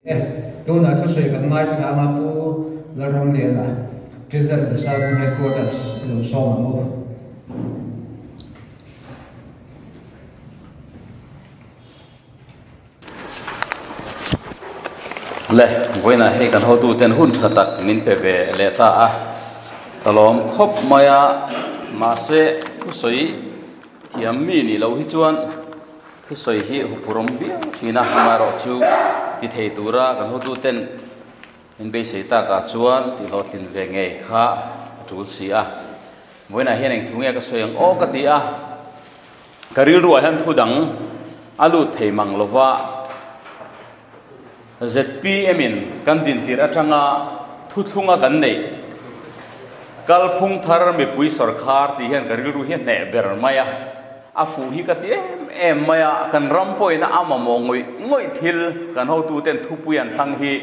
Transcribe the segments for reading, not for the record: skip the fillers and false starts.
E, tunah thusawi kan ngaithla anga Pu Lalramliana, Treasurer Department Headquarters i lo sawm ang u. Le, vawiinah hei kan hotuten hun tha tak min pe ve leh ta a, ka lawm khawp mai a, mahse thusawi thiam mi nih loh hi chuan Thusawi hi huphurhawm viau thin a, amaherawhchu ti thei tura kan hotuten min beisei takah chuan tihhlawhtlin ve ngei kha a tul si a. Vawiinah hian eng thu nge ka sawi ang aw ka ti a, ka rilruah hian thu dang a lut thei mang lova, zpm in kan dintir atanga thuthlunga kan neih kalphung thar mipui sawrkhar tih hian ka rilru hi a hneh ber mai a, a fuh hi ka ti em em mai a, kan ram pawhin a mamawh ngawih ngawih thil kan hotuten thupui an thlang hi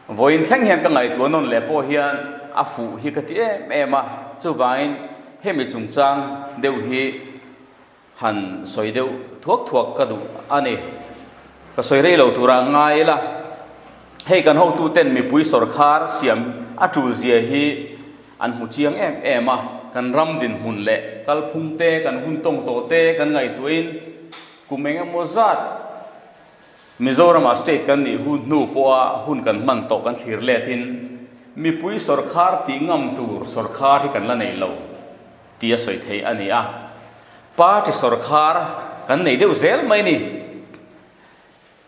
vawiin thleng hian ka ngaihtuah nawn leh pawh hian a fuh hi ka ti em em a, chuvangin hemi chungchang deuh hi Han sawi deuh thuak thuak ka duh a ni. Ka sawi rei lo tura ngai ila, hei kan hotuten mipui sawrkhar siam a tul zia hi an hmu chiang em em a, kan ram dinhmun leh kalphung te, kan hun tawng tawh te kan ngaihtuahin kum eng emaw zat Mizoramah state kan nih hun hnu pawha hun kan hman tawh kan thlir letin mipui sawrkhar tih ngam tur sawrkhar hi kan la nei lo. Tih a sawi theih a ni a, party sawrkhar kan nei deuh zel mai ni.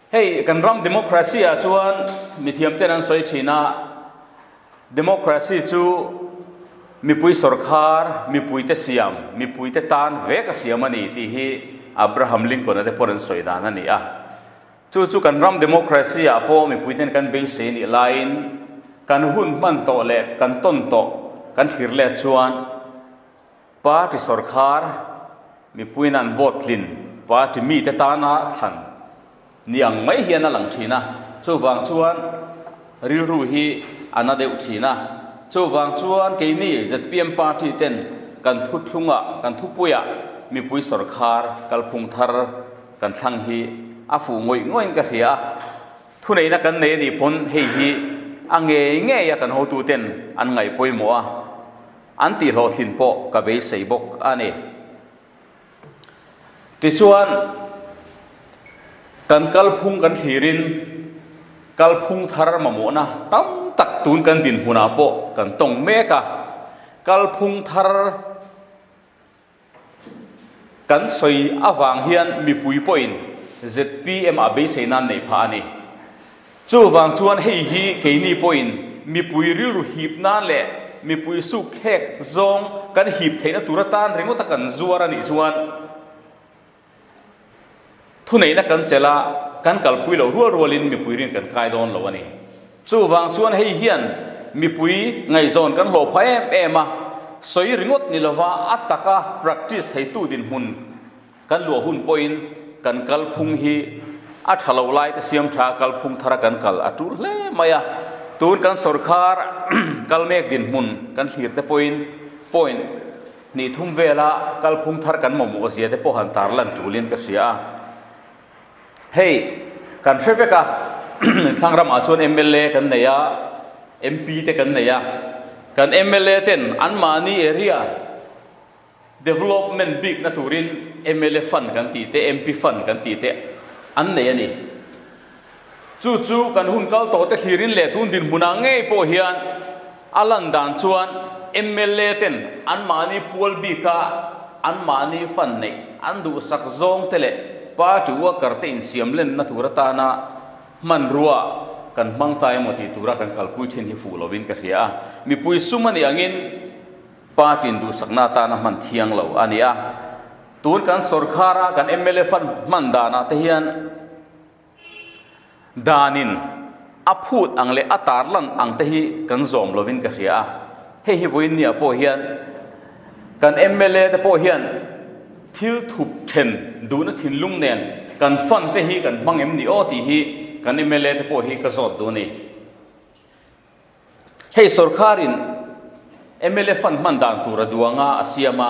Hei kan ram democracy ah chuan mithiam ten an sawi thin a, democracy chu mipui sawrkhar, mipuite siam, mipuite tan vek a siam a ni tih hi Abraham Lincoln-a te pawh an sawi dan a ni a. Chu chu kan ram democracy ah pawh mipuiten kan beisei nih laiin kan hun hman tawh leh kan tawn tawh kan thlir let chuan party sawrkhar mipuiin an vote tlin party mite tana thlan ni ang mai hian a lang thin a, chuvang chuan rilru hi a na deuh thin a. Chuvang chuan keini zpm party ten kan thuthlungah kan thupuiah mipui sawrkhar kalphung thar Kan thlang hi a fuh ngawih ngawih in ka hria a, thuneihna kan nei a nih pawn hei hi a ngei ngei a kan hotu ten an ngaih pawimawh a, an tih hlawhtlin pawh ka beisei bawk a ni. Tichuan, kan kalphung kan thlirin kalphung thar mamawhna tam tak tun kan dinhmunah pawh kan tawng mek a, kalphung thar, Kan sawi avang hian mipui pawhin zpm ah beisei nan neih phah a ni. Chuvang chuan hei hi keini pawhin mipui rilru hip nan leh mipui suk thlek zawng kan hip theihna tur atan ringawta kan zuar a nih chuan thuneihna kan chelh a, kan kalpui loh rual rualin mipui rin kan kai dawn lo a ni. Chuvang chuan hei hian mipui ngaihzawn kan hlawh phah em em a, sawi ringawt ni lova a taka practice theitu dinhmun kan luah hun pawhin kan kalphung hi a tha lo lai te siam tha kalphung thara kan kal a tul hle mai a. Tun kan sawrkhar kal mek dinhmun kan thlir te pawhin point hnih thum vela kalphung thar kan mamawh zia te pawh han tarlan tulin ka hria a. Hei, kan hre vek a, thlang ramah chuan mla kan nei a, MP te kan nei a, kan mla ten anmahni area development bikna turin mla fund kan tih te, MP fund kan tih te an nei a ni. Chu chu kan hun kal tawh te thlirin leh tun dinhmunah ngei pawh hian a lan dan chuan mla ten anmahni pual bika anmahni fund neih an duhsak zawng te leh party worker te insiam lenna tur atana hmanrua kan hmang ta emaw tih tura kan kalpui thin hi fuh lovin ka hria a. Mipui sum a nih angin party in duhsakna atana hman thiang lo a ni a. Tun kan sawrkhara kan mla fund hman danah te hian Danin a phut ang leh a tarlan ang te hi kan zawm lovin ka hria a, hei hi vawiin niah pawh hian kan mla te pawh hian thil thup then duhna thinlung nen kan fund te hi kan hmang em ni aw tih hi kan mla te pawh hi ka zawt duh a ni. Hei sorkarin mla fund hman dan tur a duang a, a siam a,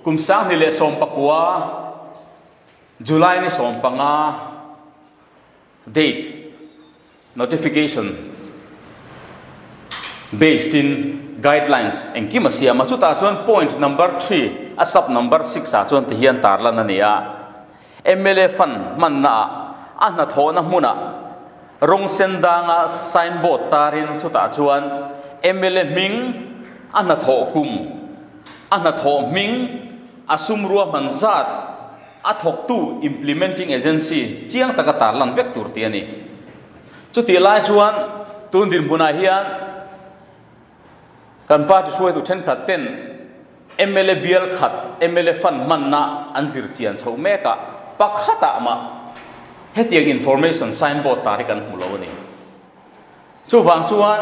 kum 2019 July ni 15 date. Notification based in guidelines engkim a siam a, chutah chuan point number 3 a sub number 6 ah chuan tihian tarlan a ni a, mla fund hmanna ah a hnathawhna hmunah rawng sen danga signboard tarin chutah chuan mla hming a hnathawh kum, a hnathawh hming, a sum ruahman zat, A thawktu, implementing agency, chiang taka tarlan vek tur tih a ni. Chutih lai chuan tun dinhmunah hian kan party hruaitu thenkhat ten mla bial khat, mla fund hmanna an zir chian chho mek a, pakhatah mah hetiang information signboard tar hi kan hmu lo a ni. Chuvang chuan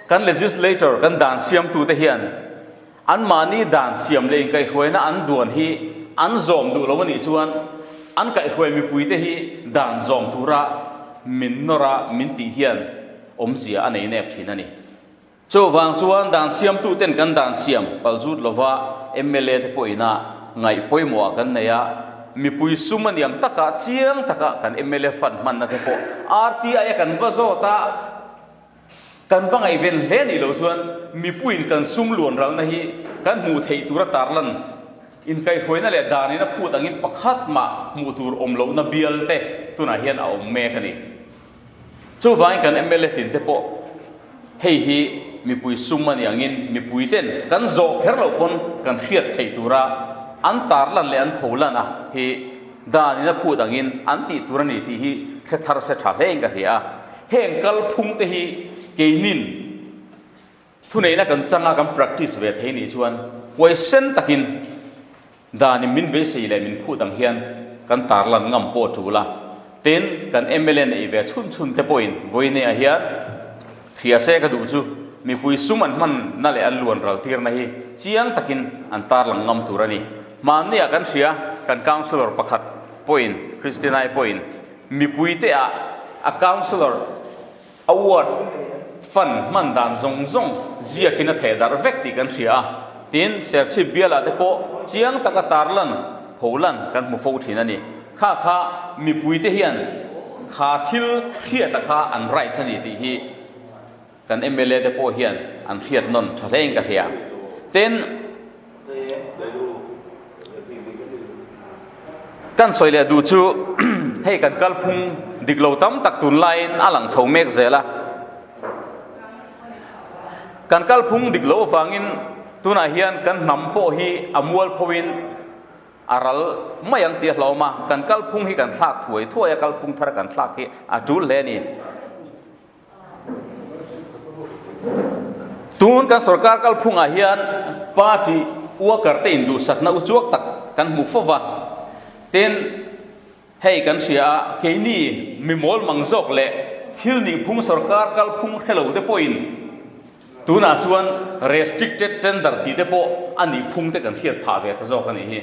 kan legislator, kan dan siamtute hian Anmahni dan siam leh inkaihhruaina an duan hi an zawm duh lo a nih chuan an kaihhruai mipuite hi dan zawm tura min nawr a min tih hian awmzia a nei nep thin a ni. Chuvang chuan dan siamtuten kan dan siam palzut lova mla te pawhin a ngaih pawimawhah kan nei a, mipui sum a niang taka chiang taka kan mla fund hmanna te pawh RTI a kan va zawt a, Kan va ngaihven hle nih loh chuan mipuiin kan sum luan ralna hi kan hmuh theih tura tarlan inkaihhruaina leh danin a phut angin pakhat mah hmuh tur awm lohna bial te tunah hian a awm mek a ni. Chuvangin kan mla tin te pawh hei hi mipui sum a nih angin mipui ten kan zawh kher loh pawn kan hriat theih tura an tarlan leh an pholan a hi danin a phut angin an tih tur a ni tih hi hre thar se tha hlein ka hria a. Heng kalphung te hi keinin thuneihna kan changa kan practice ve thei nih chuan huaisen takin danin min beisei leh min phut ang hian kan tarlan ngam pawh a tul a. Tin, kan mla neih ve chhun chhun te pawhin vawineah hian hria se ka duh chu mipui sum an hmanna leh an luan ral tirna hi chiang takin an tarlang ngam tur a ni. Hmanniah kan hria kan councillor pakhat pawhin Christina-i pawhin Mipuite ah a councillor a ward fund hman dan zawng zawng ziakin a theh darh vek tih kan hria a, tin Serchhip bialah te pawh chiang taka tarlan pholan kan hmu fo thin a ni. Kha kha mipuite hian kha thil hriata kha an right a ni tih hi Kan mla te pawh hian an hriat nawn tha hlein ka hria. Tin, kan sawi leh duh chu hei kan kalphung dik lo tam tak tunlaiin a lang chho mek zel a. Kan kalphung dik lo avangin tunah hian kan hnam pawh hi a mualphoin a ral mai ang tih a hlauhawm a. Kan kalphung hi kan thlak thuai thuai a, kalphung thar kan thlak hi a tul hle a ni. Tun kan sorkar kalphungah hian party worker te induhsakna uchuak tak kan hmu fo va. Tin, hei kan hria a, keini mi mawl mang zawk leh thil nihphung sorkar kalphung hre lo te pawhin tunah chuan restricted tender tih te pawh a nihphung te kan hriat phah ve ta zawk a nih hi.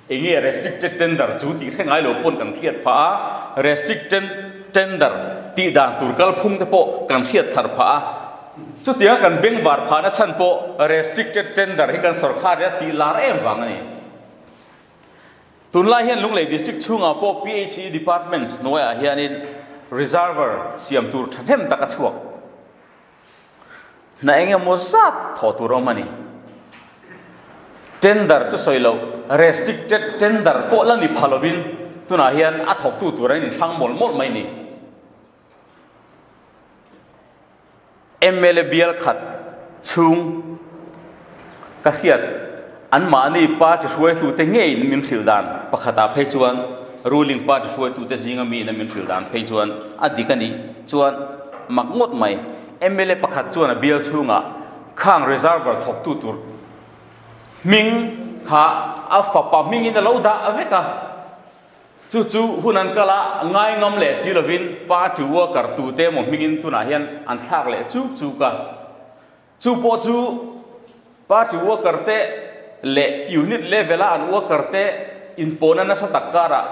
Enge restricted tender chu tih hre ngai lo pawn kan hriat phah a, restricted tender tih dan tur kalphung te pawh kan hriat thar phah a. Chutianga kan bengvar phahna chhan pawh restricted tender hi kan sawrkar hi a tih lar em vang a ni. Tunlai hian Lunglei District chhungah pawh PHE Department hnuaiah hianin reserver siam tur thahnem tak a chhuak. Hna eng emaw zat thawh tur awm a ni. Tender chu sawi loh, restricted tender pawh la ni pha lovin tunah hian a thawktu tur an inthlang mawlh mawlh mai ni. Mla bial khat chhung ka hriat anmahni party hruaitute ngeiin min hrilh dan pakhatah phei chuan ruling party hruaitute zinga miin a min hrilh dan phei chuan a dik a nih chuan mak ngawt mai. Mla pakhat chuan a bial chhungah khang reserver thawktu tur hming kha a fapa hmingin a lo dah vek a, chu chu hun an kal a ngai ngam leh si lovin party worker tute emaw hmingin tunah hian an thlak leh chuk chuk a. Chu pawh chu party worker te leh unit level a an worker te inpawhna nasa tak karah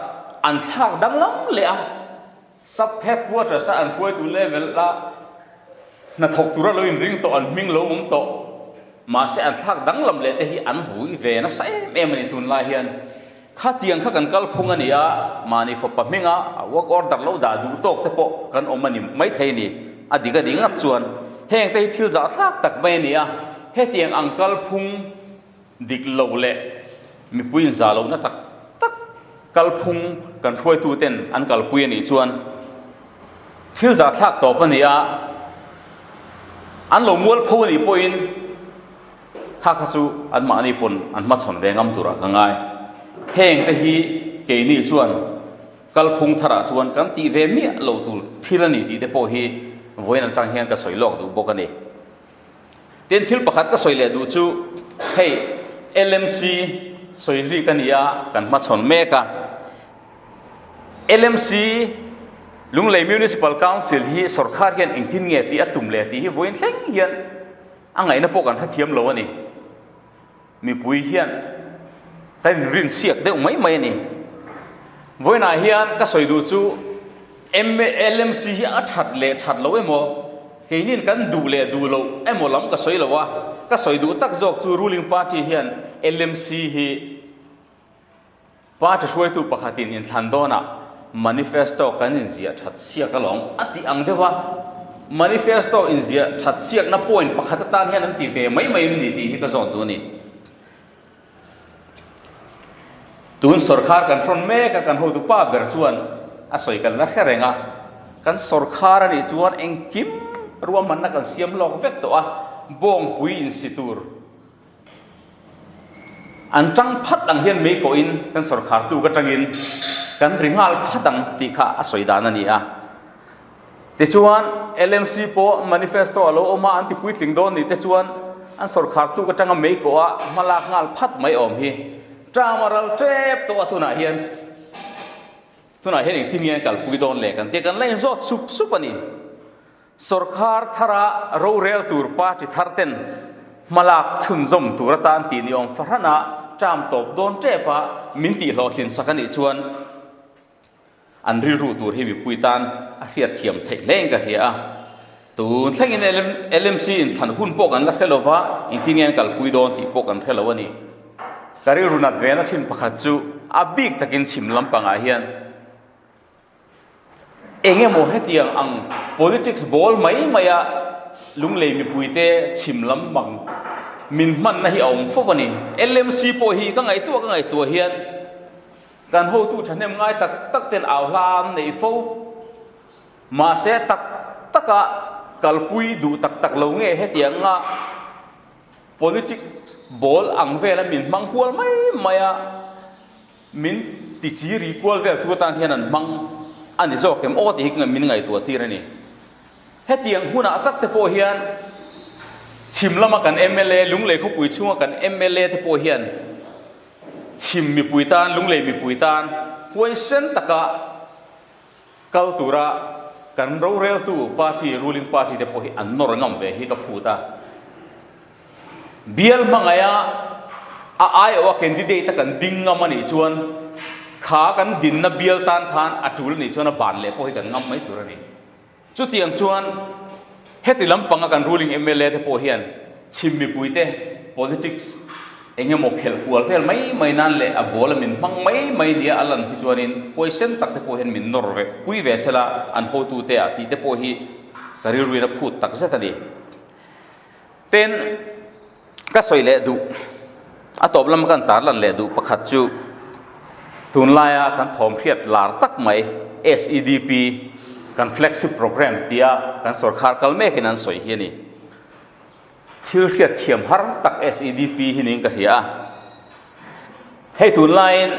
an thlak danglam leh a, sub headquarters a an hruaitu level a hnathawk tura lo inring tawh an hming lo awm tawh mahse an thlak danglam leh te hi an vui ve nasa em em a ni tunlai hian. Khatiang kha kan kalphung a ni a, mahni fapa hminga a work order lo dah duh tawk te pawh kan awm a ni maithei a ni. A dik a nih ngat chuan heng te hi thil zahthlak tak mai a ni a, hetiang ang kalphung dik lo leh mipui inzah lohna tak tak kalphung kan hruaitu ten an kalpui a nih chuan thil zahthlak tawp a ni a, an lo mualpho a nih pawhin Kha kha chu anmahni pawn an hmachhawn ve ngam turah ka ngai. Heng te hi keini chuan kalphung tharah chuan kan tih ve miah lo tur thil a ni tih te pawh hi vawiin atang hian ka sawi lawk duh bawk a ni. Tin, thil pakhat ka sawi leh duh chu hei LMC sawi rik a ni a, kan hmachhawn mek a. LMC, Lunglei Municipal Council hi sorkar hian engtin nge tih a tum leh tih hi vawiin thleng hian A ngaihna pawh kan hrethiam lo a ni. Mipui hian kan inrinsiak deuh mai mai a ni. Vawiinah hian ka sawi duh chu MLMC hi a that leh that lo emaw, keinin kan duh leh duh loh emaw lam ka sawi lo a, ka sawi duh tak zawk chu ruling party hian LMC hi Party hruaitu pakhatin inthlan dawnah manifesto kan inziah that chhiak alawm a tih ang deuh a, manifesto inziah that chhiakna point pakhat atan hian an ti ve mai mai em ni tih hi ka zawt duh a ni. Tun sawrkhar kan hrawn mek a, kan hotu pa ber chuan a sawi kan la hre reng a, kan sawrkhar a nih chuan engkim ruahmanna kan siam lawk vek tawh a, bawngpui insi tur, An tang phat ang hian mei kawhin kan sawrkhar tuk atangin kan ri nghal phat ang tih kha a sawi dan a ni a. Tichuan, LMC pawh manifesto a lo awm a, an ti puitling dawn ni te chuan an sawrkhar tuk atanga mei kawh a hma lak nghal phat mai awm hi term a ral tep tawh a tunah hian tunah hian engtin nge an kalpui dawn le kan tia kan la inzawt sup sup a ni. Sawrkhar thara rorel tur party thar ten hmalak chhunzawm tur atan tih ni awm fahran-a term tawp dawn tep a min tih hlawhtlin sak a nih chuan an rilru tur hi mipui tan a hriatthiam theih hle in ka hria a. Tun thlengin LMC inthlan hun pawh kan la hre lo va, engtin nge an kalpui dawn tih pawh kan hre lo a ni. Ka rilru nat vena thin pakhat chu a bik takin chhim lampangah hian, Eng emaw hetiang ang politics ball mai maia Lunglei mipuite chhim lam bang min hmanna hi a awm fo a ni. LMC pawh hi ka ngaihtuah ka ngaihtuah hian kan hotu thahnem ngai tak tak ten au hla an nei fo. Mahse tak taka kalpui duh tak tak lo nge hetianga politics ball ang vela min hmang kual mai maia Min ti chi ri kual vel tu atan hian an hmang a ni zawk em aw tih hi min ngaihtuah tir a ni. Hetiang hunah tak te pawh hian chhim lama kan mla, Lunglei khawpui chhunga kan mla te pawh hian chhim mipui tan, Lunglei mipui tan huaisen taka kal tura kan roreltu party, ruling party te pawh hi an nawr ngam ve hi ka phut a. Bial hmangaia a aiawha candidate a kan ding ngam a nih chuan kha kan dinna bial tan khan a tul a nih chuan a ban leh pawh hi kan ngam mai tur a ni. Chutiang chuan heti lampanga kan ruling mla te pawh hian chhim mipuite politics eng emaw khelh kual vel mai mai nan leh a ball a min hmang mai mai nia a lan hi chuanin huaisen tak te pawh hian min nawr ve pui ve sela an hotute ah tih te pawh hi ka rilruin a phut tak zet a ni. Tin, ka sawi leh duh, a tawp lama kan tarlan leh duh pakhat chu tunlaia kan thawm hriat lar tak mai SEDP kan flagship program tia kan sawrkhar kal mekin an sawi hi a ni. Thil hriat thiam har tak SEDP hi niin ka hria a. Hei tunlaiin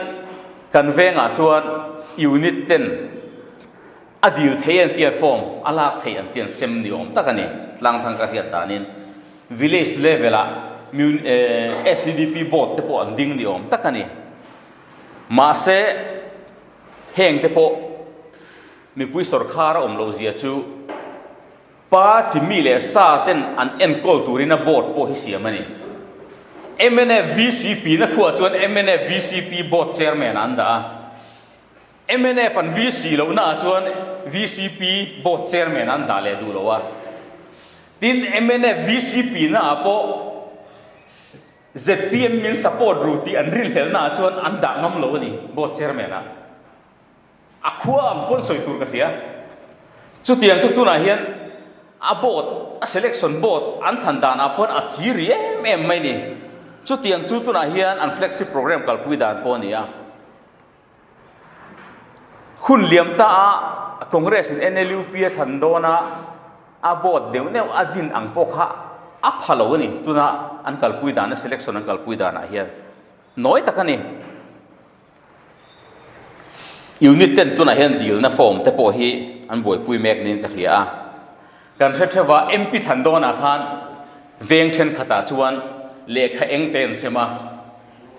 kan vengah chuan unit ten A dil thei an tia form a lak theih an tia an sem ni awm tak a ni. Tlangthang ka hriat danin village level ah SEDP board te pawh an ding ni awm tak a ni. Mahse heng te pawh mipui sawrkhar a awm loh zia chu party mi leh sa ten an enkawl turin a board pawh hi siam a ni. Mnf VCP na khuah chuan mnf VCP board chairman an dah a. Mnf an VC lohna ah chuan VCP board chairman an dah leh duh lo a. Tin, mnf VCP na ah pawh Zpm min support ru tih an rinhlelhna ah chuan an dah ngam lo a ni, Board Chairman ah. A khua ang pawn sawi tur ka hria. Chutiang chu tunah hian a board, a selection board an thlan danah pawn a chi ri em em mai ni. Chutiang chu tunah hian an flagship program kalpui dan pawh a ni a. Hun liam ta a Congress in NLUP a thlan dawn a, a board deuh neuh a din ang pawh kha a pha lo a ni. Tuna an kalpui dan, a selection an kalpui danah hian nawi tak a ni. Unit ten tunah hian dilna form te pawh hi an buaipui mek niin ka hria a. Kan hre theuh a, MP thlan dawnah khan veng thenkhatah chuan lehkha eng te an sem a,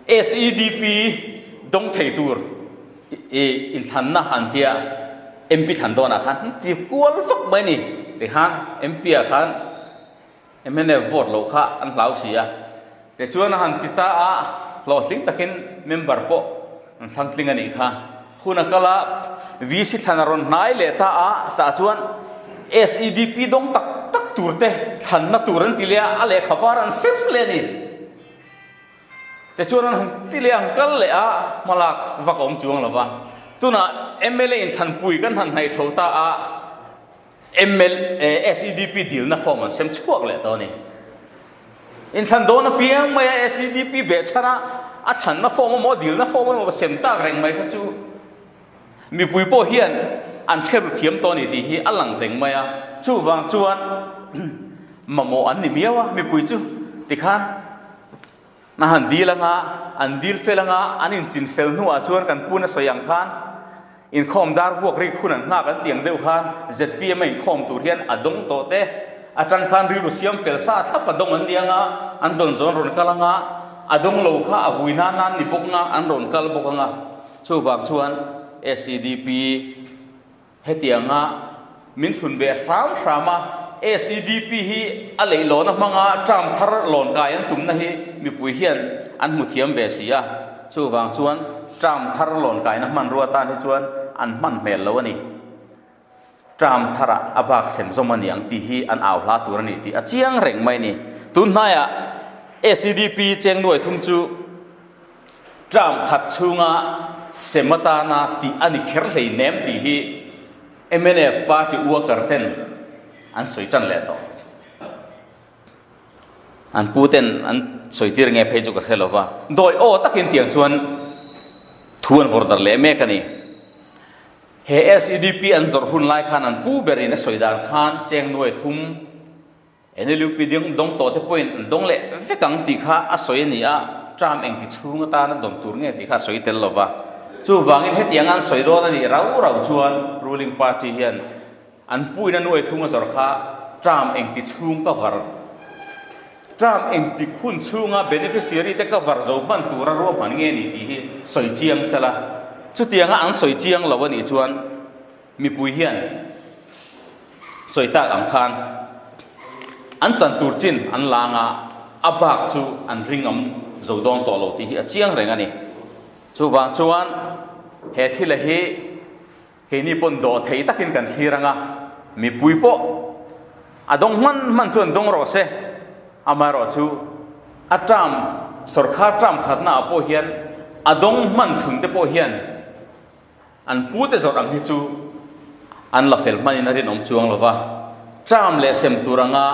SEDP dawng thei tur i inthlanna an tia MP thlan dawnah khan an ti kual vak mai a ni. Tikhan MP ah khan Mnf vote loh kha an hlau si a, tichuan a han ti ta a, hlawhtling takin member pawh an thlang tling a nih kha. Hun a kal a, VC thlan a rawn hnai leh ta a, tah chuan SEDP dawng tak tak tur te thlanna tur an ti leh a, a lehkha var an sem leh a ni. Tichuan an han ti leh a, an kal leh a, hmalak vak a awm chuang lo va. Tunah mla inthlanpui kan han hnaih chho ta a, Mla SEDP dilna form an sem chhuak leh tawh a ni. Inthlan dawn apiang maia SEDP behchhan a a thlanna form emaw dilna form emaw sem tak reng mai kha chu mipui pawh hian an hre ru thiam tawh a ni tih hi a lang reng mai a. Chuvang chuan mamawh an ni miau a mipui chu tikhan a han dil anga, an dil fel anga, an inchin fel hnuah chuan kan puna sawi ang khan inkhawm dar vuak rik hun an nghak an tih ang deuh khan zpm a inkhawm tur hian a dawng tawh te atang khan rilru siam fel sa thlap a dawng an ni anga, an dawn zawn rawn kal anga, a dawng lo kha a vui nan nan ni bawk anga, an rawn kal bawk anga. Chuvang chuan SEDP. Hetianga min chhun ve hram hram a, SEDP hi a leihlawn a hmanga term thar lawn kai an tumna hi mipui hian an hmu thiam ve si a, chuvang chuan term thar lawn kaina hmanrua tan hi chuan an hman hmel lo a ni. Term tharah a bak sem zawm a ni ang tih hi an au hla tur a ni tih a chiang reng mai a ni. Tun hnaiah SEDP cheng nuai thum chu Term khat chhunga sem atana tih a ni kher hlei nem tih hi mnf party worker ten an sawi tan leh tawh. An pu ten an sawi tir nge phei chu ka hre lo va, dawi aw takin tiang chuan thu an vawrh darh leh mek a ni. He SEDP an zawrh hun lai khan an pu berin a sawi dan khan cheng nuai thum, NLUP ding dawng tawh te pawhin an dawng leh vek ang tih kha a sawi a ni a, term engti chhung atana dawm tur nge tih kha a sawi tel lo va. Chuvangin hetiang an sawi dawn a nih rau rau chuan ruling party hian an puina nuai thung a zawrh kha term engti chhung ka var, term engti hun chhunga beneficiary te ka var zo hman tura ruahman nge ni tih hi sawi chiang sela. Chutianga an sawi chiang lo a nih chuan mipui hian Sawi tak ang khan an chan tur chin an lang a, a bak chu an ringawm zo dawn tawh lo tih hi a chiang reng a ni. Chuvang chuan he thila hi keini pawn dawh thei takin kan thlir ang a, mipui pawh a dawng hman hman chuan dawng rawh se, amaherawh chu a term sawrkhar term khatna ah pawh hian a dawng hman chhun te pawh hian An pute zawrh ang hi chu an la fel hmanin a rinawm chuang lo va, term leh sem tur anga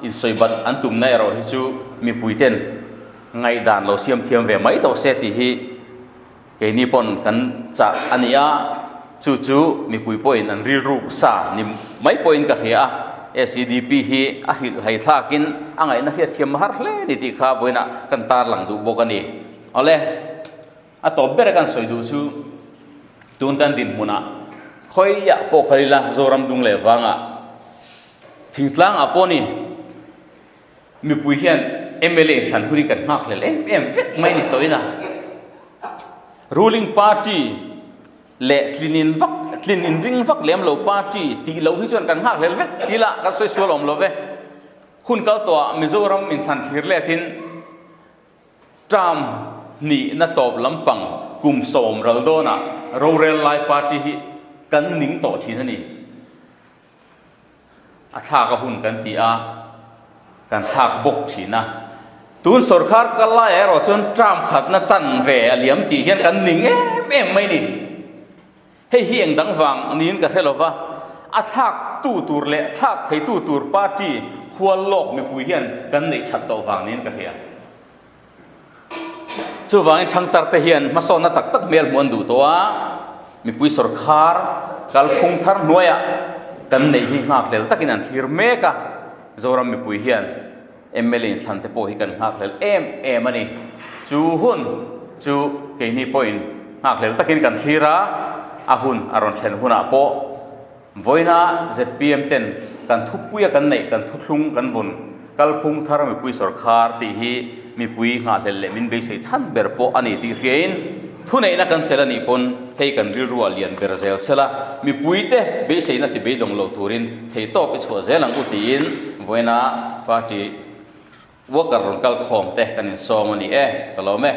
insawi bat an tumna erawh hi chu mipuiten ngaihdan lo siam thiam ve mai tawh se tih hi keini pawn kan chah a ni a, chu chu mipui pawhin an rilruk sa ni mai pawhin ka hria a, SEDP hi a hrilhhai thlakin a ngaihna hriatthiam har hle ni tih kha vawiinah kan tarlang duh bawk a ni. Awle. A tawp ber kan sawi duh chu tun kan dinhmunah khawiah pawh kal ila Zoram dung leh vangah thingtlangah pawh ni mipui hian mla inthlan hun hi kan nghak hlel em em vek mai ni tawh ila ruling party leh tlin in vak tlin in ring vak lem lo party tih loh hi chuan kan nghak hlel vek tila kan sawi sual awm lo ve hun kal tawhah Mizoram inthlan thlir letin Term hnihna tawp lampang kum sawm ral dawnah rorel lai party hi kan ning tawh thin a ni. A thlak a hun kan ti a, kan thlak bawk thin a. Tun sawrkhar kal laiah erawh chuan term khatna chan ve a liam tih hian kan ning em em mai ni. Hei hi eng dang vang niin ka hre lo va, a thlak tu tur leh thlak theitu tur party hual lawk mipui hian kan neih that tawh vang niin ka hria. Chuvangin thangtar te hian hmasawnna tak tak hmel hmuh an duh tawh a, mipui sawrkhar kalphung thar hnuaiah kan neih hi nghakhlel takin an thlir mek a, Zoram mipui hian mla inthlan te pawh hi kan nghakhlel em em a ni. Chu hun chu keini pawhin nghakhlel takin kan thlir a, a hun a rawn thlen hunah pawh Vawiina zpm ten kan thupuia kan neih kan thuthlung kan vun kalphung thar mipui sawrkhar tih hi mipui nghahhlelh leh min beisei chhan ber pawh a ni tih hriain thuneihna kan chelh a nih pawn hei kan rilruah lian ber zel sela mipuite beiseina ti beidawng lo turin theihtawp i chhuah zel ang u tiin vawiina party worker rawn kal khawm te kan insawm a ni e ka lawm e.